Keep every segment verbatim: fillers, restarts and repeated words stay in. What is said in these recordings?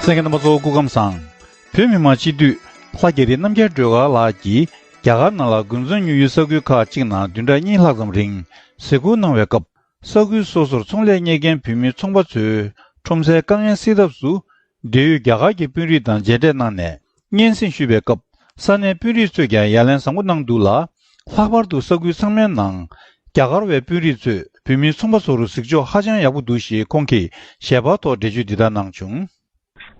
གསན་མཁན་རྣམ་པ་ཚོ་སྐུ་ཁམས་བཟང་། བོད་མི་མང་སྤྱི་འཐུས་ལྷ་རྒྱ་རི་རྣམ་རྒྱལ་སྒྲོལ་དཀར་ལགས་ཀྱིས་རྒྱ་གར་ནང་ལ་དགུན་ཚོང་ཉོ་ཡུལ་ས་ཁུལ་ཁག་ཅིག་ནང་བདུན་ཕྲག་གཉིས་ལྷག་ཙམ་རིང་གཟིགས་སྐོར་གནང་བའི་སྐབས། ས་ཁུལ་སོ་སོར་ཚོང་ལས་གཉེར་མཁན་བོད་མི་ཚོང་པ་ཚོས་ཁྲོམ་སའི་དཀའ་ངལ་སེལ་ཐབས་སུ། འབྲེལ་ཡོད་རྒྱ་གར་གྱི་དཔོན་རིགས་དང་མཇལ་འཕྲད་གནང་ནས་སྙན་སེང་ཞུས་པའི་སྐབས། ས་གནས་དཔོན་རིགས་ཚོས་ཀྱང་ཡ་ལན་བཟང་པོ་གནང་འདུག་ལ། ལྷག་པར་དུ་ས་ཁུལ་ཚང་མའི་ནང་རྒྱ་གར་བའི་དཔོན་རིགས་ཚོས་བོད་མིའི་ཚོང་པ་ཚོར་གཟིགས་ཕྱོགས་ཧ་ཅང་ཡག་པོ་འདུག་ཞེས་ཁོང་གིས་ཞལ་པར་ཐོག་འགྲེལ་བརྗོད་འདི་ལྟར་གནང་བྱུང་།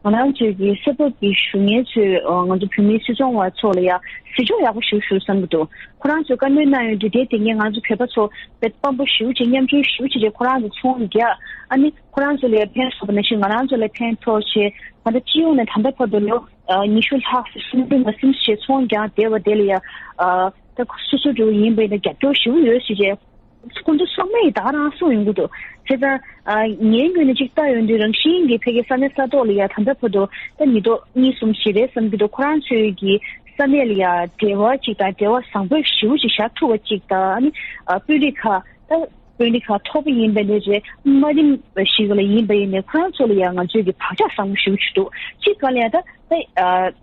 ང་རང་ཚོའི་གི་ས་བབ་ཀྱི་ཞུ་མཁན་ཚོས་ང་ཚོ་བོད་མིའི་སུད་ཚོང་བ་ཚོ་ལ་ཡང་གཟིགས་ཕྱོགས་ཡག་པོ་ཞིག་ཞུ་བསམ་གྱི་འདུག་ཁོ་རང་ཚོས་བཀའ་མོལ་གནང་ཡོང་དུས་དེ་དེ་ངས་ང་ཚོ་བོད་པ་ཚོ་དཔེ་དཔང་པོ་ཞེ་པོ་ཅིག་མཉམ་ཞུགས་ཞེ་པོ་ཅིག་བྱས་ཁོ་རང་ཚོ་ཚོང་རྒྱག་ཨ་ནི་ཁོ་རང་ཚོ་ལ་ཕན་ཐོགས་པ་ནང་བཞིན་ང་རང་ཚོ་ལ་ཕན་ཐོགས་བྱས་ད་ལྟ་སྤྱི་ཡོངས་ནས་ད་ལྟ་བར་དུ་ལོ་ཉི་ཤུ་ལྷག་ཙམ་སུམ་ཅུ་མ་ཟིན་བྱས་ཚོང་རྒྱག་བསྡད་པ་དེ་ལ་ཡང་ད་སོ་སོ་འགྲོ་ཡིན་པས་ན་རྒྱབ་སྐྱོར་ཞེ་པོ་ཡོད་ཟེར་བྱས། ཁོང་ཚོ་ཚང་མས་ད་ག་རང་གསུངས་ཡོང་གི་འདུག་བྱས་ཙང་། ངའི་ངོས་ནས་ཅིག་ལྟ་ཡོང་དུས་རང་བཞིན་གྱི་ཕ་གིའི་ས་གནས་ས་ཐོག་ལ་ཡ་ད་ལྟ་བར་དུ་ད་ཉིས་སྟོང་གཉིས་གསུམ་ཞིག་རེད་བསམ་གྱི་འདུག་ཁོ་རང་ཚོའི་གི་ས་གནས་ལ་ཡ་འབྲེལ་བ་ཅིག་དང་འབྲེལ་བ་བཟང་པོ་ཞེ་པོ་ཅིག་བཞག་ཐུབ་པ་ཅིག་དང་ཨ་ནི་དཔོན་རིགས་ཁག་ད་དཔོན་རིགས་ཁག་མཐོ་པོ་ཡིན་པ་ནས་རེད་དམའ་རིམ་ཞིག་ལ་ཡིན་པ་ཡིན་ནས་ཁོ་རང་ཚོ་ལ་ཡ་ང་ཚོའི་གི་བག་ཆགས་བཟང་པོ་ཞེ་པོ་ཅིག་འདུག་གཅིག་ག་ལ་ཡ་ད་ད་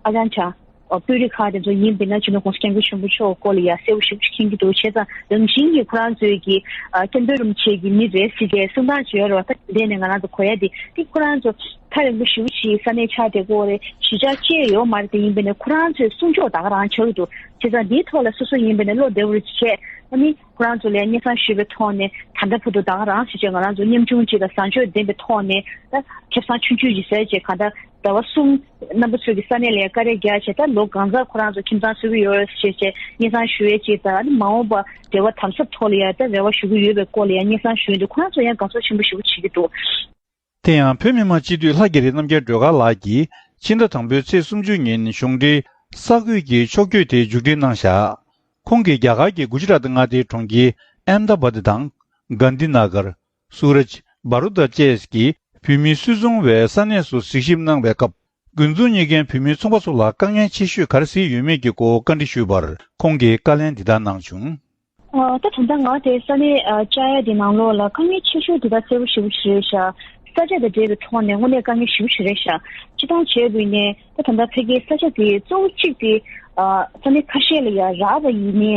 ཨ་ཅང་ཅང་། དཔོན་རིགས་ཁག་དེ་ཚོ་ཡིན་པས་ན་སྤྱི་ནོར་ྋགོང་ས་ྋསྐྱབས་མགོན་ཆེན་པོ་མཆོག་སྐོར་ལ་ཡ་གསལ་པོ་ཞེ་པོ་ཅིག་མཁྱེན་གྱི་འདུག་བྱས་ཙང་རང་བཞིན་གྱིས་ཁོ་རང་ཚོའི་གི་སྐྱབས་མགོན་རིན་པོ་ཆེ་གི་མི་རེད་ཟེར་བྱས་གསུང་སྟངས་ཅིག་ཡོད་རེད་བ། ད་དེ་ནས་ང་རང་ཚོ་གོ་ཡ་དེ་དེ་ཁོ་རང་ཚོ་ཐག་རིང་པོ་ཞེ་པོ་ཅིག་ས་གནས་ཆགས་བསྡད་ཀྱི་ཡོད་རེད། གཞིས་ཆགས་བཅས་ཡོད་མ་རེད། དེ་ཡིན་པས་ན་ཁོ་རང་ཚོའི་གསུང་ཕྱོགས་ད་ག་རང་ཆགས་ཀྱི་འདུག་བྱས་ཙང་འདིའི་ཐོག་ལ་སོ་སོ་ཡིན་པས་ན་བློ་བདེ་པོ་རེ་བྱས་ཨ་ནི་ཁོ་རང་ཚོ་ལ་ཡ་སྙན་སེང་ཞུས་པའི་ཐོག་ནས་ད་ལྟ་བར་དུ་ད་ག་རང་ཟེར་བྱས་ང་རང་ཚོ་ཉམ་ཆུང་ཅིག་དང་བཟང་སྤྱོད་ལྡན་པའི་ཐོག་ནས་ད་ཁེ་བཟང་ཆུང་ཆུང་ཅིག་ཟེར་བྱས་གང་ལྟར། ཟླ་བ་གསུམ་རྣམ་པ་ཚོས་ཀྱི་ས་གནས་ལ་ཡ་བཀའ་རེ་རྒྱག་བྱས་ད་ལོ་གང་ཚང་ཁོ་རང་ཚོ་ཁྱིམ་ཚང་བཟོ་གི་ཡོད་ཟེར་བྱས་སྙན་སེང་ཞུ་ཡས་ཅིག་དང་ཨ་ནི་མ་འོངས་པ་འབྲེལ་བ་དམ་ཟབ་ཐོག་ལ་ཡ་ད་རེ་བ་ཞུ་གི་ཡོད་པའི་སྐོར་ལ་ཡ་སྙན་སེང་ཞུས་འདུག་ཁོ་རང་ཚོ་ཡང་དགའ་ཚོར་ཆེན་པོ་ཞེ་པོ་བྱེད་ཀྱི་འདུག་དེ་ཡང་བོད་མི་མང་སྤྱི་འཐུས་ལྷ་རྒྱ་རི་རྣམ་རྒྱལ་སྒྲོལ་དཀར་ལགས་ཀྱིས་ཕྱི་ཟླ་དང་པོའི་ཚེས་སུམ་ཅུ་ཉིན་གཞུང་འབྲེལ་གསར་འགོད་ཀྱི་ཕྱོགས་བསྐྱོད་དེ་མཇུག་སྒྲིལ་གནང་བཞག་ཁོང་གིས་རྒྱ་གར་གྱི་གུ་ཇི་རཱཏ་མངའ་སྡེའི་གྲོང་ཁྱེར་ཨེམ་དཱ་བཱད་དང་གྷན་དྷི་ན་གར། སུ་རཱཇ། བཱ་རུ་ད་བཅས་ཀྱི་བོད་མིའི་སུད་ཚོང་བའི་ས་གནས་སུ་གཟིགས་ཞིབ་གནང་བའི་སྐབས། དགུན་ཚོང་གཉེར་མཁན་བོད་མིའི་ཚོང་པ་ཚོ་ལ་དཀའ་ངལ་ཆེ་ཤོས་ག་རེ་གཟིགས་ཡོད་མེད་ཀྱི་སྐོར་བཀའ་འདྲི་ཞུས་པར་ཁོང་གིས་བཀའ་ལན་འདི་ལྟར་གནང་བྱུང་། ཨ། ད་ད་ལྟ་ང་དེ་ས་གནས་ཨ་བཅར་ཡ་དེ་ནང་ལོགས་ལ་དཀའ་ངལ་ཆེ་ཤོས་དེ་ད་གསལ་པོ་ཞེ་པོ་ཞིག་རེད་ཤག་ས་ཆ་དང་འབྲེལ་བའི་ཐོག་ནས་དངོས་གནས་དཀའ་ངལ་ཞེ་པོ་ཞིག་རེད་ཤག་སྤྱིར་བཏང་བྱས་པ་ཡིན་ནའི་ད་ད་ལྟ་ཕ་གིའི་ས་ཆ་དེ་གཙོ་བོ་གཅིག་དེ་ཨ་ས་གནས་ཁ་ཤས་ལ་ཡ་རག་པ་ཡིན་ནའི་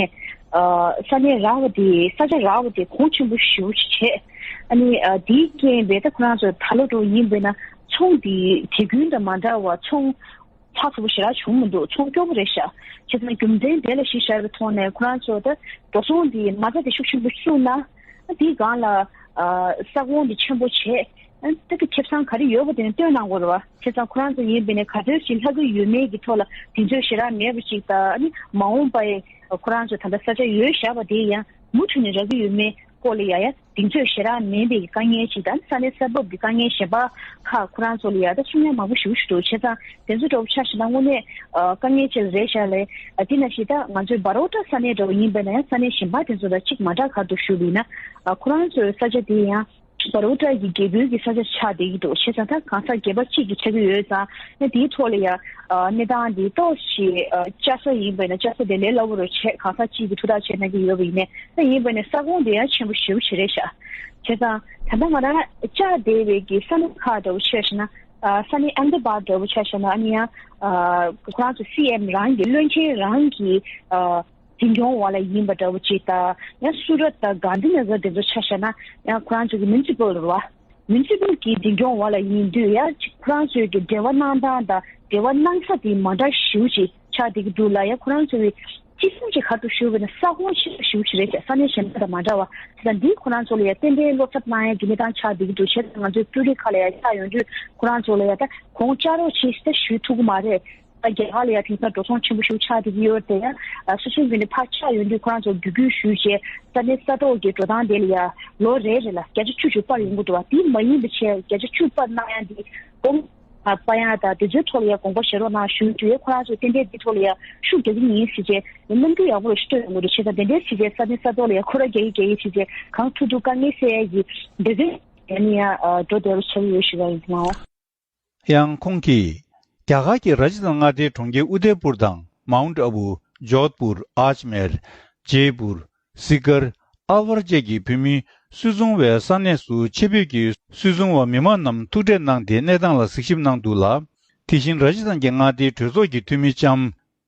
ཨ་ས་གནས་རག་པ་དེ་ས་ཆ་རག་པ་དེ་གོང་ཆེན་པོ་ཞེ་པོ་ཞིག་བྱས། ཨ་ནི་ཨ་དེའི་རྐྱེན་པས་ད་ཁོ་རང་ཚོ་ད་ལོ་འགྲོ་ཡིན་པས་ན་ཚོང་དེ་དུས་རྒྱུན་དང་མ་འདྲ་བ་ཚོང་ཚགས་ཚུད་པོ་ཞེ་དྲག་བྱུང་མི་འདུག་ཚོང་སྐྱོ་པོ་རེད་ཤག་བྱས་ཙང་རྒྱུ་མཚན་དེ་ལ་གཞི་བཞག་པའི་ཐོག་ནས་ཁོ་རང་ཚོ་ད་འགྲོ་སོང་དེ་མ་རྩ་དེ་ཤུགས་ཆེན་པོ་བཙུགས་ན་ཨ་དེའི་སྒང་ལ་ཨ་ས་ཁོངས་དེ་ཆེན་པོ་བྱས་ཨ་ད་དེ་ཁེ་བཟང་ག་རེ་ཡོད་པ་དེ་ནི་སྟོན་གནང་དགོས་རེད་བ། བྱས་ཙང་ཁོ་རང་ཚོ་ཡིན་པས་ནས་ག་ཚོད་ཅིག་ལྷག་གི་ཡོད་མེད་ཀྱི་ཐོག་ལ་གདེང་ཚོད་ཞེ་དྲག་མེད་པ་ཅིག་དང་ཨ་ནི་མ་འོངས་པའི་ཁོ་རང་ཚོ་ད་ལྟ་ས་ཆ་ཡོད་བཞག་པ་དེ་ཡང་མུ་མཐུད་ནས་རག་གི་ཡོད་མེད་སྐོར་ལ་ཡ་ཡ་གདེང་ཚོད་ཞེ་དྲག་མེད་པའི་དཀའ་ངལ་ཅིག་དང་ས་གནས་ས་བབ་ཀྱི་དཀའ་ངལ་གཞན་པ་ཁག་ཁོ་རང་ཚོ་ལ་ཡ་ད་གསུང་ཡ་མང་པོ་ཞེ་པོ་ཞིག་འདུག་བྱས་ཙང་དེ་ཚོ་འདྲ་པོ་ཆ་བཞག་ན་དངོས་གནས་ཨ་དཀའ་ངལ་ཅིག་རེད་ཤག་ལས་ཨ་དེ་ནང་བཞིན་ད་ང་ཚོའི་བྷ་རོ་ཊ་ས་གནས་འདྲ་པོ་ཡིན་པས་ན་ཡང་ས་གནས་གཞན་པ་དེ་ཚོ་དང་གཅིག་མ་འདྲ་ག་འདུག་ཞུ་བ་ཡིན་ན་ཨ་ཁོ་རང་ཚོའི་ས་ཆ་དེ་ཡང་བྷ་རོ་ཊ་གི་རྒྱལ་པོའི་གི་ས་ཆ་ཆགས་བསྡད་ཀྱི་འདུག་བྱས་ཙང་ད་གང་ཟག་སྒེར་པ་གཅིག་གི་ཆགས་ཀྱི་ཡོད་ཙང་ཨ་དེའི་ཐོག་ལ་ཡ་ཨ་གནས་སྟངས་འདི་ཏོག་ཙམ་ཨ་བཅའ་ས་ཡིན་པས་ན་བཅའ་ས་དེ་ལས་སླ་པོ་རུ་བྱས་གང་ཟག་གཅིག་གི་ཐུགས་ཐག་བཅད་གནང་གི་ཡོད་པ་ཡིན་ནའི་ད་ཡིན་པས་ན་ས་ཁོངས་དེ་ཡང་ཆེན་པོ་ཞེ་པོ་ཅིག་རེད་ཤག་བྱས་ཙང་ད་ལྟ་ང་རང་བཅར་བསྡད་པའི་གི་ས་གནས་ཁག་འདྲ་པོ་ཆ་བཞག་ན་ཨ་ས་གནས་ཨ་མེ་དཱ་བཱད་འདྲ་པོ་ཆ་བཞག་ན་ཨ་ནི་ཡང་ཨ་ཁོ་རང་ཚོ་སི་ཨེམ་རང་གི་བློན་ཆེན་རང་གི་ཨ་འཛིན་སྐྱོང་འོག་ལ་ཡིན་པ་འདྲ་པོ་ཅིག་དང་ཡང་སུ་རཏ་དང་གྷན་དྷི་ན་གར་དེ་ཚོ་ཆ་བཞག་ན་ཡང་ཁོ་རང་ཚོ་གི་མུན་སི་པལ་རེད་བ། མུན་སི་པལ་གྱི་འཛིན་སྐྱོང་འོག་ལ་ཡིན་དུས་ཡང་ཁོ་རང་ཚོའི་གི་འབྲེལ་བ་གནང་སྟངས་དང་འབྲེལ་བ་གནང་ས་དེ་མ་འདྲ་ཞེ་པོ་ཅིག་ཆགས་བསྡད་ཀྱི་འདུག་ལ་ཡང་ཁོ་རང་ཚོའི་སྤྱི་སེམས་ཅིག་ག་རེ་འདུག་ཞུ་བ་ཡིན་ན་ས་ཁོངས་ཆེ་ཤོས་ཞེ་པོ་ཅིག་རེད་ཤག་ས་གནས་གཞན་པ་དང་མ་འདྲ་བ། དེ་དང་འདིས་ཁོ་རང་ཚོ་ལ་ཡང་ཏན་ཏན་བློ་འཚབ་གནང་ཡ་གི་གནས་སྟངས་ཆགས་བསྡད་ཀྱི་འདུག་བྱས་ཙང་ང་ཚོའི་དཔོན་རིགས་ཁག་ལ་ཡང་བཅར་ཡོང་དུས་ཁོ་རང་ཚོ་ལ་ཡང་ད་གོང་བཅར་རོགས་བྱེད་ཟེར་ད་ཞུ་ཐུབ་ཀྱི་མ་རེད། ད་རྒྱ་གར་ལ་ཡང་དེང་སང་འགྲོ་སོང་ཆེན་པོ་ཞིག་ཆགས་བསྡད་ཀྱི་ཡོད་རེད་དེ་ཡང་ཨ་སོ་སོའི་ངོས་ནས་ཕར་བཅར་ཡོང་དུས་ཁོ་རང་ཚོ་བརྒྱུད་སྐུལ་ཞུས་བྱས་ས་གནས་ས་ཐོག་གི་འགྲོ་སྟངས་དེ་ལ་ཡང་ལོ་རེ་རེ་ལ་བརྒྱ་ཆ་བཅུ་ཞིག་སྤར་ཡོང་གི་འདུག་བ། དེ་མ་ཡིན་པ་བྱས་བརྒྱ་ཆ་བཅུ་སྤར་གནང་ཡ་འདི་གོང་སྤར་ཡ་དང་དེ་ཚོའི་ཐོག་ལ་ཡང་དགོངས་པ་བཞེས་རོགས་གནང་ཞུ་དུས་ཁོ་རང་ཚོས་ཏན་ཏན་འདི་ཐོག་ལ་ཡང་ཤུགས་རྒྱག་གི་ཡིན་ཟེར་བྱས་རྣམ་འགྱུར་ཡག་པོ་ཞིག་སྟོན་ཡོང་གི་འདུག་བྱས་ཙང་དེ་འདྲའི་ཟེར་བྱས་ས་གནས་ས་ཐོག་ལ་ཡང་ཁོ་ར་རྒྱག་གི་རྒྱག་གི་ཟེར་བྱས་གང་ཐུབ་ཐུབ་དཀའ་ངལ་སེལ་ཡ་གི་འདི་ཚོའི་ཡང་ནི་ཡང་འགྲོ་བདེ་བོ་ཆགས་ཡོད་ཞུ་བ་ཡིན་གནང་། ཡང་ཁོང་གིས། རྒྱ་གར་གྱི་ར་ཇི་སྟན་མངའ་སྡེའི་གྲོང་ཁྱེར་ཨུ་དེ་པུར་དང་མའུན་ཊི་ཨ་བུ། ཇོད་པུར། ཨཇ་མེར། ཇེ་པུར། སི་ཀར། ཨལ་ཝར་བཅས་ཀྱི་བོད་མིའི་སུད་ཚོང་བའི་ས་གནས་སུ་ཆེད་ཕེབས་ཀྱིས་སུད་ཚོང་བ་མི་མང་རྣམས་ཐུག་འཕྲད་གནང་སྟེ་གནས་སྟངས་ལ་གཟིགས་ཞིབ་གནང་འདུག་ལ། དེ་བཞིན་ར་ཇི་སྟན་གྱི་མངའ་སྡེའི་གྲོས་ཚོགས་ཀྱི་འཐུས་མི་ལྕམ་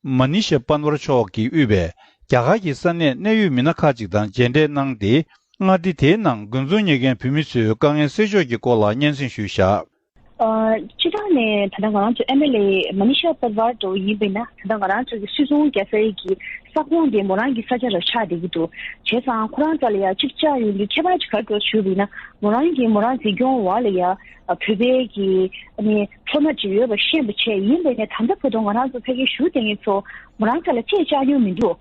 མ་ནི་ཤ་པན་ཝར་མཆོག་གིས་དབུས་པའི་རྒྱ་གར་གྱི་ས་གནས་གནད་ཡོད་མི་སྣ་ཁག་ཅིག་དང་མཇལ་འཕྲད་གནང་སྟེ། མངའ་སྡེ་དེའི་ནང་དགོན་ཚུལ་གཉེར་མཁན་བོད་མི་ཚོའི་དཀའ་ངལ་སེལ་ཕྱོགས་ཀྱི་སྐོར་ལ་སྙན་སེང་ཞུས་བཞག་སྤྱི་བཏང་ནས་ད་ལྟ་ང་རང་ཚོ་ཨེམ་ཨེལ་ཨེ་མ་ནི་ཤ་པར་ཝར་འདྲ་བོ་ཡིན་པས་ན། ད་ལྟ་ང་རང་ཚོ་གི་སུད་ཚོང་རྒྱག་སའི་གི་ས་ཁོངས་དེ་མོ་རང་གི་ས་ཆ་ལ་ཆགས་བསྡད་ཀྱི་འདུག་བྱས་ཙང་ཁོ་རང་ཚོ་ལ་ཡ་གཅིག་ཆགས་ཡོང་གི་ཁྱད་པར་ཅིག་ག་རེ་འདུག་ཞུས་པ་ཡིན་ན། མོ་རང་གི་མོ་རང་འཛིན་སྐྱོང་འོག་ལ་ཡ་བོད་པའི་གི་ཨ་ནི་ཚོ་སྣ་ཅིག་ཡོད་པ་ཤེས་པ་བྱས། ཡིན་པས་ན་ད་ལྟ་བར་དུ་ང་རང་ཚོ་ཕ་གིར་བཞུགས་བསྡད་མཁན་ཚོ་མོ་རང་ཚོ་ལ་ཅིག་བཅར་མྱོང་མི་འདུག་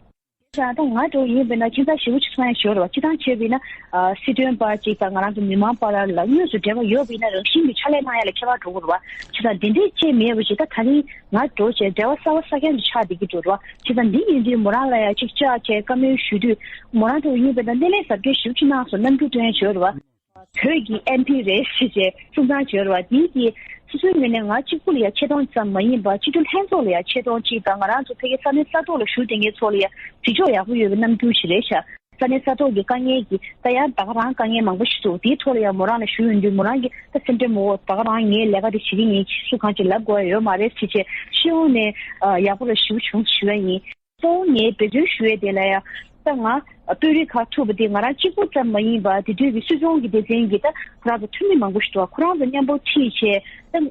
ད་ང་འདྲ་བོ་ཡིན་པས་ན་ཁྱིམ་ཚང་ཞེ་པོ་ཅིག་ཚོར་ཡ་ཞོར་བ། སྤྱི་བཏང་བྱས་པས་ན་ཨ་སྲིད་དོན་པ་ཅིག་དང་ང་རང་ཚོ་མི་མང་བར་ལ་དངོས་སུ་འབྲེལ་བ་ཡོད་པ་ཡིན་ན་རང་བཞིན་གྱིས་ཕྱག་ལས་གནང་ཡ་ལ་ཁྱད་པར་འགྲོ་གི་རེད་བ། བྱས་ཙང་དེ་འདྲས་ཅིག་མེད་པ་ཅིག་ད་ད་རིང་ང་འདྲ་བོ་བྱས་འབྲེལ་བ་གསར་བ་གསར་རྐྱང་ཅིག་ཆགས་བསྡད་ཀྱི་འདུག་རེད་བ། བྱས་ཙང་འདི་ཡིན་དུས་མོ་རང་ལ་ཡ་ཅིག་བཅར་བྱས་བཀའ་མོལ་ཞུ་དུས་མོ་རང་འདྲ་བོ་ཡིན་པས་ན་སྣེ་ལེན་གཟབ་རྒྱས་ཞེ་པོ་ཅིག་གནང་སོང་། རྣམ་འགྱུར་སྟོན་ཡ་ཞོར་བ། བོད་ཀྱི་ཨེམ་པི་རེད་ཞེས་བྱས་གསུང་སྟངས་བྱོས་ར་བ། དེའི་གི་སོ་སོའི་ངོས་ནས་ང་གཅིག་པུ་ལ་ཡ་ཆེ་མཐོང་ཙམ་མ་ཡིན་པར་སྤྱི་འཐུས་ལྷན་ཚོགས་ལ་ཡ་ཆེ་མཐོང་གཅིག་དང་། ང་རང་ཚོ་ཕ་གི་ས་གནས་ས་ཐོག་ལ་བཞུགས་བསྡད་མཁན་ཚོ་ལ་ཡ་གཟིགས་ཕྱོགས་ཡག་པོ་ཡོད་པའི་རྣམ་འགྱུར་ཞིག་རེད་ཤག་ས་གནས་ས་ཐོག་གི་དཀའ་ངལ་གྱི་ད་ཡང་ད་ག་རང་དཀའ་ངལ་མང་པོ་ཞིག་འདུག་དེའི་ཐོག་ལ་ཡ་མོ་རང་ལ་ཞུ་ཡོང་དུས་མོ་རང་གིས་ད་སེམས་ཁྲལ་མ་དགོས། ད་ག་རང་ངའི་ལས་ཀ་དེ་བྱེད་ཀྱི་ཡིན། སུ་གང་ཅིག་ལབ་དགོས་ཡ་ཡོད་མ་རེད་ཟེར་བྱས་སྤྱི་ཡོངས་ནས་ཡག་པོ་ལ་ཞེ་པོ་བྱུང་ཞུ་ཡ་ཡིན། གཙོ་བོ་ངས་འབད་བརྩོན་ཞུ་ཡས་དེ་ལ་ཡང་ད་ང་དཔོན་རིགས་ཁག་ཐུག་པ་དེ་ང་རང་གཅིག་པུ་ཙམ་མ་ཡིན་པར་དེ་དུས་ཀྱི་སུད་ཚོང་གི་སྡེ་ཚན་གྱི་ད་ཁོ་རང་ཚོ་འཐུས་མི་མང་པོ་ཞིག་འདུག་ཁོ་རང་ཚོ་མཉམ་པོ་ཁྲིད་བྱས་ད་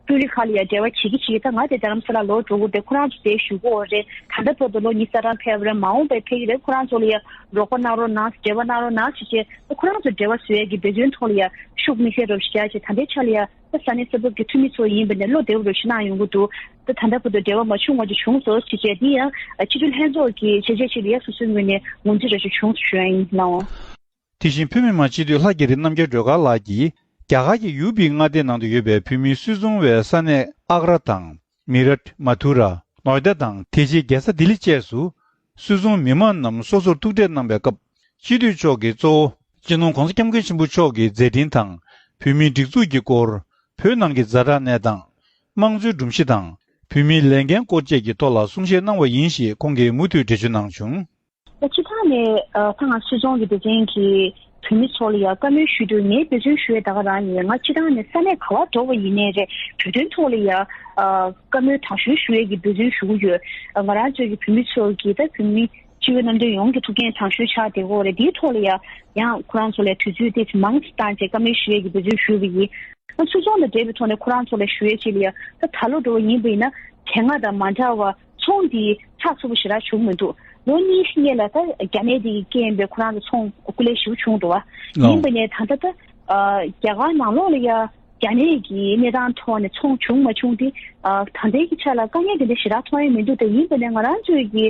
དཔོན་རིགས་ཁག་ལ་ཡང་འབྲེལ་བ་བྱེད་ཀྱི་བྱེད་ཀྱི། ད་ང་དེ་རྡ་རམ་ས་ལ་ལོག་འགྲོ་དགོས་རེད། ཁོ་རང་ཚོ་དེ་བཞུགས་ཀྱི་ཡོད་རེད། ད་ལྟ་བར་དུ་ལོ་ཉི་ཤུ་རྩ་གྲངས་ཕེབས་པ་རེད། མ་འོངས་པའི་ཕེབས་ཀྱི་རེད། ཁོ་རང་ཚོ་ལ་ཡང་རོགས་པ་གནང་རོགས་གནང་ཟེར། འབྲེལ་བ་གནང་རོགས་གནང་ཟེར་བྱས་ད་ཁོ་རང་ཚོ་འབྲེལ་བ་བཟོ་ཡས་ཀྱི་འབད་བརྩོན་ཐོག་ལ་ཡང་ཤུགས་དམིགས་བསལ་རོབ་ཞིག་རྒྱག་བྱས་ད་ལྟའི་ཆ་ལ་ཡང་། ད་ས་གནས་ས་བབ་ཀྱི་འཐུས་མི་ཚོ་ཡིན་པ་ནས་བློ་བདེ་པོ་རུ་ཞིག་གནང་ཡོང་གི་འདུག་ད་ད་ལྟ་བར་དུ་འབྲེལ་བ་མ་བྱུང་བ་ཅིག་བྱུང་སོང་ཞེས་བྱས། འདི་ཡང་སྤྱི་འཐུས་ལྷན་ཚོགས་ཀྱི་བྱས་རྗེས་ཤིག་ལ་ཡ་སོ་སོའི་ངོས་ནས་ངོས་འཛིན་ར་ཞིག་བྱུང་སོང་ཞུ་ཡ་ཡིན་ལགས། དེ་བཞིན་བོད་མི་མང་སྤྱི་འཐུས་ལྷ་རྒྱ་རི་རྣམ་རྒྱལ་སྒྲོལ་དཀར་ལགས་ཀྱིས་རྒྱ་གར་གྱི་ཡུ་པི་མངའ་སྡེའི་ནང་དུ་ཡོད་པའི་བོད་མིའི་སུད་ཚོང་བའི་ས་གནས་ཨག་ར་དང་། མི་རཊ། མ་ཐུ་ར། ནོའེ་ཌ་དང་དེ་རྗེས་རྒྱལ་ས་ལྡི་ལི་བཅས་སུ་སུད་ཚོང་མི་མང་རྣམས་སོ་སོར་ཐུག་འཕྲད་གནང་བའི་སྐབས། སྤྱི་འཐུས་མཆོག་གིས་གཙོ་བོ་སྤྱི་ནོར་༧གོང་ས་༧སྐྱབས་མགོན་ཆེན་པོ་མཆོག་གི་མཛད་འཕྲིན་དང་། བོད་མིའི་སྒྲིག་འཛུགས་ཀྱི་སྐོར། བོད་ནང་གི་ཛ་དྲག་གནས་སྟངས། དམངས་གཙོའི་སྒྲོམ་གཞི་དང་། བོད་མིའི་ལས་འགན་སྐོར་བཅས་ཀྱི་ཐོག་ལ་གསུང་བཤད་གནང་བ་ཡིན་ཞེས་ཁོང་གིས་མུ་མཐུད་འགྲེལ་བརྗོད་གནང་བྱུང་། སྤྱི་བཏང་ནས་ད་ང་སུད་ཚོང་གི་སྡེ་ཚན་གྱི་བོད་མི་ཚོ་ལ་ཡང་བཀའ་མོལ་ཞུ་དུས་ངས་འབད་བརྩོན་ཞུ་ཡས་ད་ག་རང་ཡིན། ང་སྤྱི་བཏང་ནས་ས་གནས་ག་བ་འགྲོ་བ་ཡིན་ནའི་རེད། བོད་དོན་ཐོག་ལ་ཡང་བཀའ་མོལ་དྲང་ཞིབ་ཞུ་ཡས་ཀྱི་འབད་བརྩོན་ཞུ་གི་ཡོད། ང་རང་ཚོའི་གི་བོད་མི་ཚོ་གི་ད་བོད་མི་སྤྱི་འཐུས་རྣམ་གྲོན་ཡོངས་ཀྱི་ཐུགས་འགན་དྲང་ཞིབ་ཆགས་བསྡད་ཀྱི་ཡོད་རེད། དེའི་ཐོག་ལ་ཡང་ཡང་ཁོ་རང་ཚོ་ལ་དུས་ཚོད་ཏོག་ཙམ་མང་ཙམ་བཏང་བྱས་བཀའ་མོལ་ཞུ་ཡས་ཀྱི་འབད་བརྩོན་ཞུས་པ་ཡིན། ང་ཚོ་ཚོང་དང་འབྲེལ་བའི་ཐོག་ནས་ཁོ་རང་ཚོ་ལ་ཞུ་ཡས་ཅིག་ལ་ཡ་ད་ད་ལོ་འགྲོ་བ་ཡིན་པ་ཡིན་ན་དེ་སྔ་དང་མ་འདྲ་བ་ཚོང་འདི་ཚགས་ཚུད་པོ་ཞེ་དྲག་བྱུང་མི་འདུག་ལོ་གཉིས་སྔོན་ལ་ད་རྒྱ་ནད་འདི་རྐྱེན་པས་ཁོ་རང་ཚོ་ཚོང་སྐུ་ལས་ཞེ་པོ་བྱུང་འདུག་བ། ཡིན་པ་ནས་ད་ལྟ་ད་རྒྱ་གར་ནང་ལོགས་ལ་ཡ་རྒྱ་ནད་ཀྱི་གནས་སྟངས་ཐོག་ནས་ཚོང་བྱུང་མ་བྱུང་དེ་ད་ལྟའི་གི་ཆ་ལ་དཀའ་ངལ་དེ་འདྲ་ཞེ་དྲག་མཐོང་ཡ་མི་འདུག་དེ་ཡིན་པ་ནས་ང་རང་ཚོའི་གི་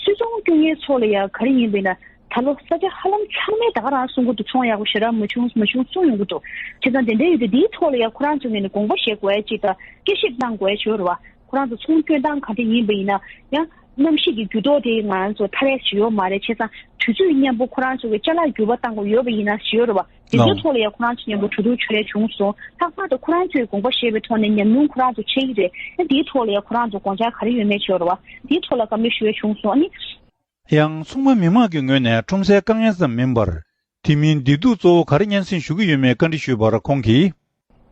སུད་ཚོང་སྐྱོན་མཁན་ཚོ་ལ་ཡ་ག་རེ་ཡིན་པ་ཡིན་ན། ད་ལོ་ས་ཆ་ཧ་ལམ་ཚང་མས་ད་ག་རང་གསུང་གི་འདུག་ཚོང་ཡག་པོ་ཞེ་དྲག་མ་བྱུང་མ་བྱུང་གསུང་ཡོང་གི་འདུག་བྱས་ཙང་དེ་འདྲ་ཡོད་དུས་འདིའི་ཐོག་ལ་ཡང་ཁོ་རང་ཚོ་ངོས་ནས་དགོངས་པ་བཞེས་དགོས་ཡ་ཅིག་དང་དགྱེས་ཞིབ་གནང་དགོས་ཡ་ཅིག་ཡོད་རེད་བ། ཁོ་རང་ཚོ་ཚོང་སྐྱོན་སྟངས་ག་འདྲ་ཡིན་པ་ཡིན་ན་ཡང་གནམ་གཤིས་ཀྱི་འགྱུར་ལྡོག་དེ་ང་རང་ཚོ་ཐར་ཡ་ཞིག་ཡོད་མ་རེད། བྱས་ཙང་དུས་ཚོད་མཉམ་པོ་ཁོ་རང་ཚོ་གི་ཅ་ལག་འགྱུར་བ་གཏང་དགོས་ཡོད་པ་ཡིན་ན་ཞིག་ཡོད་རེད་བ། དེ་ཚོའི་ཐོག་ལ་ཡང་ཁོ་རང་ཚོ་མཉམ་པོ་གྲོས་བསྡུར་བྱེད་ཡ་བྱུང་སོང་། ལྷག་པར་དུ་ཁོ་རང་ཚོས་དགོངས་པ་བཞེས་པའི་ཐོག་ནས་ཉམས་མྱོང་ཁོ་རང་ཚོ་འཕྲད་ཀྱི་རེད། ཨ་དེའི་ཐོག་ལ་ཡང་ཁོ་རང་ཚོ་དགོངས་འཆར་ག་རེ་ཡོད་མེད་ཅིག་ཡོད་རེད་བ། དེའི་ཐོག་ལ་བཀའ་མོལ་ཞུ་ཡ་བྱུང་སོང་། ཨ་ནི། ཡང་ཚོང་པ་མི་མང་གི་ངོས་ནས་ཁྲོམ་སའི་དཀའ་ངལ་ཙམ་མིན་པར། དེ་མིན་བདེ་སྡུག་གཙོ་བོ་ག་རེ་སྙན་སེང་ཞུ་གི་ཡོད་མེད་བཀའ་འདྲི་ཞུས་པར་ཁོང་གིས།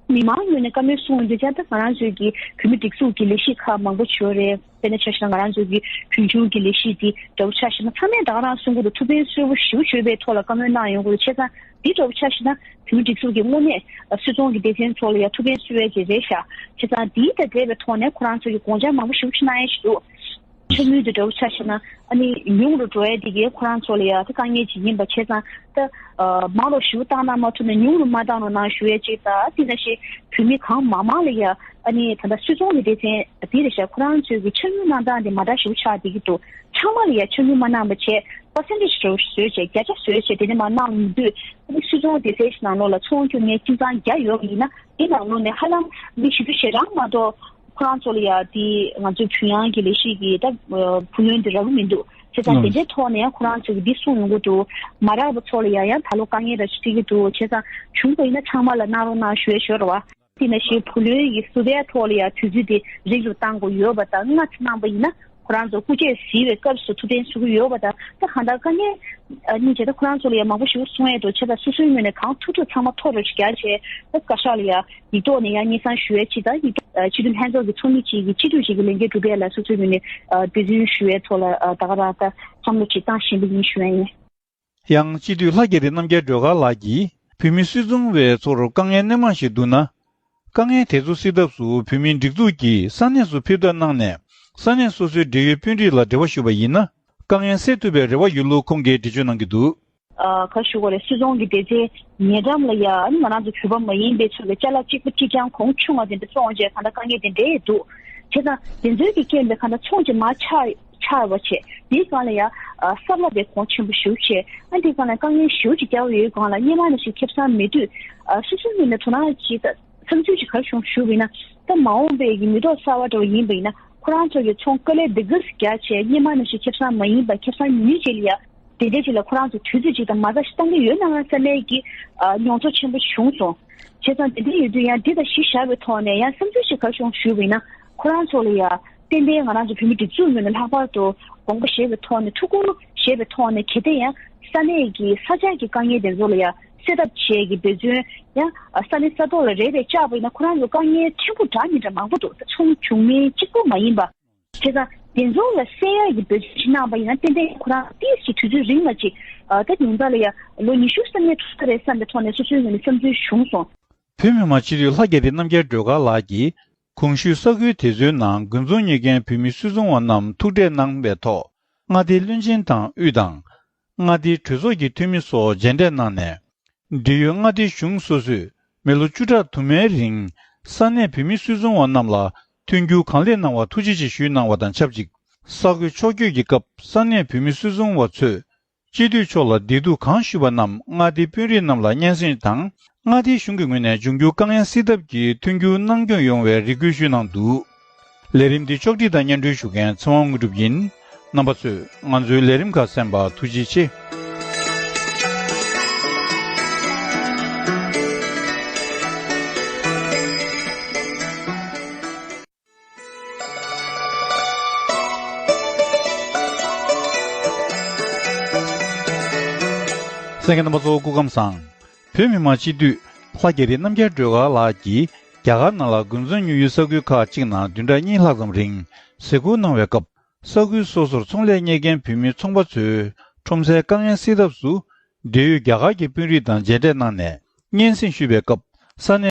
མི་མང་ངོས་ནས་བཀའ་མོལ་གསུངས་ཡོང་དུས་ཙང་ད་ང་རང་ཚོའི་གི་བོད་མི་སྒྲིག་འཛུགས་ཀྱི་ལས་གཞི་ཁག་མང་པོ་ཅིག་ཡོད་རེད། དཔེར་ན་ཆ་བཞག་ན་ང་རང་ཚོའི་གི་གཞོན་སྐྱེས་ཀྱི་ལས་གཞི་འདི་འདྲ་པོ་ཆ་བཞག་ན་ཚང་མས་ད་ག་རང་གསུང་གི་འདུག་ཐུགས་ཕན་གསོས་པོ་ཞེ་པོ་ཅིག་ཡོད་པའི་ཐོག་ལ་བཀའ་མོལ་གནང་ཡོང་གི་འདུག་བྱས་ཙང་འདི་འདྲ་པོ་ཆ་བཞག་ན་བོད་མི་སྒྲིག་འཛུགས་ཀྱི་དངོས་གནས་སུད་ཚོང་གི་སྡེ་ཚན་ཚོ་ལ་ཡང་ཐུགས་ཕན་གསོས་ཡ་ཅིག་རེད་ཤག་བྱས་ཙང་འདི་དང་འབྲེལ་བའི་ཐོག་ནས་ཁོ་རང་ཚོ་གི་དགོངས་འཆར་མང་པོ་ཞེ་པོ་ཅིག་གནང་ཡ་ཞིག་འདུག་ཆ་དངུལ་དེ་འདྲ་པོ་ཆ་བཞག་ན་ཨ་ནི་ཉུང་རུ་འགྲོ་ཡ་དེ་གའི་ཁོ་རང་ཚོ་ལ་ཡ་ད་དཀའ་ངལ་ཅིག་ཡིན་པ་བྱས་ཙང་ད་མང་རུ་ཞེ་པོ་བཏང་གནང་མ་ཐུབ་ན་ཉུང་རུ་མ་བཏང་རོགས་གནང་ཞུ་ཡ་ཅིག་དང་། དེ་ནང་བཞིན་བོད་མི་གང་མང་མང་ལ་ཡ་ཨ་ནི་ད་ལྟ་སུད་ཚོང་གི་སྡེ་ཚན་དེ་རེད་ཤག་ཁོ་རང་ཚོའི་གི་ཆ་དངུལ་གནང་སྟངས་དེ་མ་འདྲ་ཞེ་པོ་ཆགས་བསྡད་ཀྱི་འདུག་ཚང་མ་ལ་ཡ་ཆ་དངུལ་མ་གནང་བ་བྱས་པར་སེན་ཊེ་ཇི་འདྲ་པོ་བཟོས་བྱས་བརྒྱ་ཆ་བཟོས་བྱས་དེ་ནས་མར་གནང་མི་འདུག་ཨ་ནི་སུད་ཚོང་སྡེ་ཚན་ཞིག་ནང་ལོགས་ལ་ཚོང་སྐྱོན་མཁན་ཁྱིམ་ཚང་བརྒྱ་ཡོད་པ་ཡིན་ན་དེ་ནང་ལོགས་ནས་ཧ་ལམ་མི་བཞི་བཅུ་ཞེ་གྲངས་མ་གཏོགས། ཁོ་རང་ཚོ་ལ་ཡ་དེ་ང་ཚོའི་བུ་ཡང་གི་ལས་གཞི་གི་ད་བུ་ལོན་དེ་རག་གི་མི་འདུག་བྱས་ཙང་དེ་འདྲའི་ཐོག་ནས་ཡང་ཁོ་རང་ཚོ་གི་འདི་གསུང་ཡོང་གི་འདུག་མ་རག་པ་ཚོ་ལ་ཡ་ཡང་ད་ལོ་དཀའ་ངལ་ར་ཅིག་འཕྲད་ཀྱི་འདུག་བྱས་ཙང་བྱུང་པ་ཡིན་ན་ཚང་མ་ལ་གནང་རོགས་གནང་ཞུ་ཡ་ཞུ་ར་བ། དེ་ནང་བཞིན་བུ་ལོན་གྱི་ཟུར་པའི་ཐོག་ལ་ཡ་དུས་ཚོད་དེ་རིང་རུ་གཏང་དགོས་ཡོད་པ་དང་། སྔ་ཙམ་གནང་པ་ཡིན་ན་ ཁོ་རང་ཚོ་སྐུ་སྐྱེ་གཟིགས་པའི་སྐབས་སུ་ཐུགས་གཏན་གཟིགས་ཀྱི་ཡོད་པ་དང་། ད་གང་ལྟར་དཀའ་ངལ་ཨ་གཉིས་བྱས། ད་ཁོ་རང་ཚོ་ལ་ཡང་མང་པོ་ཞིག་གསུང་ཡས་འདུག་བྱས་ཙང་སོ་སོའི་ངོས་ནས་གང་ཐུབ་ཐུབ་ཚང་མ་ཐོ་རེ་ཞིག་རྒྱག་བྱས། ད་བཀའ་ཤག་ལ་ཡང་ཡིག་ཐོག་ནས་ཡང་སྙན་སེང་ཞུ་ཡས་ཅིག་དང་། ཡིག་ཐོག་ཨ་སྤྱི་འཐུས་ལྷན་ཚོགས་ཀྱི་ཚོགས་མི་གཅིག་གིས་སྤྱི་འཐུས་ཅིག་གི་ལས་འགན་སྒྲུབ་ཡས་ལ་སོ་སོའི་ངོས་ནས་ཨ་འབད་བརྩོན་ཞུ་ཡས་ཐོག་ལ་ཨ་ད་ག་རང་ད་བསམ་བློ་ཅིག་བཏང་བཞིན་པ་ཡིན་ཞུ་ཡས་ཡིན། ཡང་སྤྱི་འཐུས་ལྷ་རྒྱ་རི་རྣམ་རྒྱལ་སྒྲོལ་དཀར་ལགས་ཀྱིས་བོད་མི་སུད་ཚོང་བའི་ཚོར་དཀའ་ངལ་སྣེ་མང་ཞིག་འདུག་ན། དཀའ་ངལ་དེ་ཚོ་སེལ་ཐབས་སུ་བོད་མིའི་སྒྲིག་འཛུགས་ཀྱིས་ས་གནས་སུ་ཕེབས་ཐབས་གནང་ནས། ས་གནས་སོ་སོའི་འབྲེལ་ཡོད་དཔོན་རིགས་ལ་འབྲེལ་བ་ཞུས་པ་ཡིན་ན། དཀའ་ངལ་སེལ་ཐུབ་པའི་རེ་བ་ཡོད་ལུགས་ཁོང་གིས་འགྲེལ་བརྗོད་གནང་གི་འདུག་ཨ་ག་ཞུ་དགོས་རེད། སུད་ཚོང་གི་སྡེ་ཚན་ཉེ་འགྲམ་ལ་ཡ་ཨ་ནི་ང་རང་ཚོ་བོད་པ་མ་ཡིན་པའི་ཚོ་གི་ཅ་ལག་གཅིག་པ་གཅིག་རྐྱང་གོང་ཆུང་བ་དེ་འདྲ་བཙོང་བྱས་གང་ལྟར་དཀའ་ངལ་དེ་འདྲ་ཡོད་འདུག་བྱས་ཙང་དེ་ཚོའི་གི་རྐྱེན་པས་གང་ལྟར་ཚོང་ཅིག་མར་ཆག་ཆག་པ་བྱས། དེའི་སྒང་ལ་ཡ་ཨ་ས་བསླབ་པའི་གོང་ཆེན་པོ་ཞེ་པོ་བྱས། ཨ་དེའི་སྒང་ལ་དཀའ་ངལ་ཞེ་པོ་ཅིག་བརྒྱབ་ཡོད་སྒང་ལ་སྔོན་མ་ནང་བཞིན་ཁེ་བཟང་མེད་དུས། ཨ་སོ་སོའི་ངོས་ནས་དོ་སྣང་ཅིག་ད་བསམ་ཚུལ་ཅིག་ག་རེ་བྱུང་ཞུས་པ་ཡིན་ན། ད་མ་འོངས་པའི་གི་མི་ཐོག་གསར་པ་འདྲ་བོ་ཡིན་པ་ཡིན་ན། ཁོ་རང་ཚོ་གི་ཚོང་དཀའ་ལས་སྡུག་ག་རྒྱག་བྱས། སྔོན་མ་ནང་བཞིན་ཁེ་བཟང་མ་ཡིན་པ་ཁེ་བཟང་ཉུང་ཉུང་ཅིག་ལ་ཡ་དེ་འདྲའི་ཅིག་ལ་ཁོ་རང་ཚོ་དུས་ཚོད་ཅིག་དང་མ་རྩ་ཞིག་གཏོང་གི་ཡོད་ན་བསམ་པའི་གི་ཨ་མྱོང་ཚོར་ཆེན་པོ་བྱུང་སོང་། བྱས་ཙང་དེ་འདྲ་ཡོད་དུས་ཡང་འདི་དང་གཞི་བཞག་པའི་ཐོག་ནས་ཡང་བསམ་ཚུལ་ཞིག་ག་རེ་བྱུང་ཞུས་པ་ཡིན་ན། ཁོ་རང་ཚོ་ལ་ཡ་ཏན་ཏན་ང་རང་ཚོ་བོད་མི་སྒྲིག་འཛུགས་ངོས་ནས་ལྷག་པར་དུ་དགོངས་པ་བཞེས་པའི་ཐོག་ནས། ཐུགས་ཁུར་བཞེས་པའི་ཐོག་ནས། གལ་ཏེ་ཡང་ས་གནས་ཀྱི་ས་ཆ་གི་དཀའ་ངལ་དེ་ཚོ་ལ་ཡ་སེལ་ཐབས་བྱེད་ཀྱི་འབད་བརྩོན་ཡང་ས་གནས་ས་ཐོག་ལ་རེ་བས་བཅག་པ་ཡིན་ན། ཁོ་རང་ཚོ་དཀའ་ངལ་ཕྲན་བུ་འདྲ་མི་འདྲ་མང་པོ་འདུག་ད་ཚོང་བྱུང་མིན་གཅིག་པུ་མ་ཡིན་པ། བྱས་ཙང་དེ་ཚོ་ལ་སེལ་ཡག་གི་འབད་བརྩོན་ཞིག་གནང་པ་ཡིན་ན། ཏན་ཏན་ཁོ་རང་ཏོག་ཙམ་དུས་ཚོད་རིང་ལ་ཅིག་ཨ་ད་ཉུང་མཐའ་ལ་ཡ་ལོ་ཉི་ཤུ་ཙམ་ནས་འགྲོ་ས་རེད་བསམ་པའི་ཐོག་ནས་སོ་སོའི་ངོས་ནས་བསམ་ཚུལ་བྱུང་སོང་། བོད་མི་མང་སྤྱི་འཐུས་ལྷ་རྒྱ་རི་རྣམ་རྒྱལ་སྒྲོལ་དཀར་ལགས་ཀྱིས། གོང་ཞུས་ས་ཁུལ་དེ་ཚོའི་ནང་དགོན་ཚོང་གཉེར་མཁན་བོད་མི་སུད་ཚོང་བ་རྣམས་ཐུག་འཕྲད་གནང་བའི་ཐོག་མངའ་སྡེའི་བློན་ཆེན་དང་དབུས་དང་། མངའ་སྡེའི་གྲོས་ཚོགས་ཀྱི་འཐུས་མི་སོགས་མཇལ་འཕྲད་གནང་ནས། འབྲེལ་ཡོད་མངའ་སྡེའི་གཞུང་སོ་སོས་མི་ལོ་བཅུ་ཕྲག་དུ་མའི་རིང་ས་གནས་བོད་མི་སུད་ཚོང་བ་རྣམས་ལ་མཐུན་འགྱུར་གང་ལེགས་གནང་བར་ཐུགས་རྗེ་ཆེ་ཞུས་གནང་བ་དང་ཆབས་ཅིག་ས་ཁུལ་ཕྱོགས་བསྐྱོད་ཀྱི་སྐབས་ས་གནས་བོད་མི་སུད་ཚོང་བ་ཚོས་སྤྱི་འཐུས་མཆོག་ལ་བདེ་སྡུག་གང་ཞུས་པ་རྣམས་མངའ་སྡེའི་དཔོན་རིགས་རྣམས་ལ་སྙན་སེང་དང་། མངའ་སྡེའི་གཞུང་གི་ངོས་ནས་འབྱུང་འགྱུར་དཀའ་ངལ་སེལ་ཐབས་ཀྱི་མཐུན་འགྱུར་གནང་སྐྱོང་ཡོང་བའི་རེ་སྐུལ་ཞུས་གནང་འདུག་ལས་རིམ་འདི་ཕྱོགས་སྒྲིག་དང་སྙན་སྒྲོན་ཞུ་མཁན་ཚེ་དབང་དངོས་གྲུབ་ཡིན། རྣམ་པ་ཚོས་ང་ཚོའི་ལས་རིམ་ཁག་གསན་པར་ཐུགས་རྗེ་ཆེ། གསན་མཁན་རྣམ་པ་ཚོ་སྐུ་ཁམས་བཟང་། བོད་མི་མང་སྤྱི་འཐུས་ལྷ་རྒྱ་རི་རྣམ་རྒྱལ་སྒྲོལ་དཀར་ལགས་ཀྱིས་རྒྱ་གར་ནང་ལ་དགོན་ཚོང་ཉོ་ཡུལ་ས་ཁུལ་ཁག་ཅིག་ནང་བདུན་ཕྲག་གཉིས་ལྷག་ཙམ་རིང་གཟིགས་སྐོར་གནང་བའི་སྐབས། ས་ཁུལ་སོ་སོར་ཚོང་ལས་གཉེར་མཁན་བོད་མི་ཚོང་པ་ཚོའི་ཁྲོམ་སའི་དཀའ་ངལ་སེལ་ཐབས་སུ། འབྲེལ་ཡོད་རྒྱ་གར་གྱི་དཔོན་རིགས་དང་མཇལ་འཕྲད་གནང་ནས་སྙན་སེང་ཞུས་པའི་སྐབས། ས་གནས་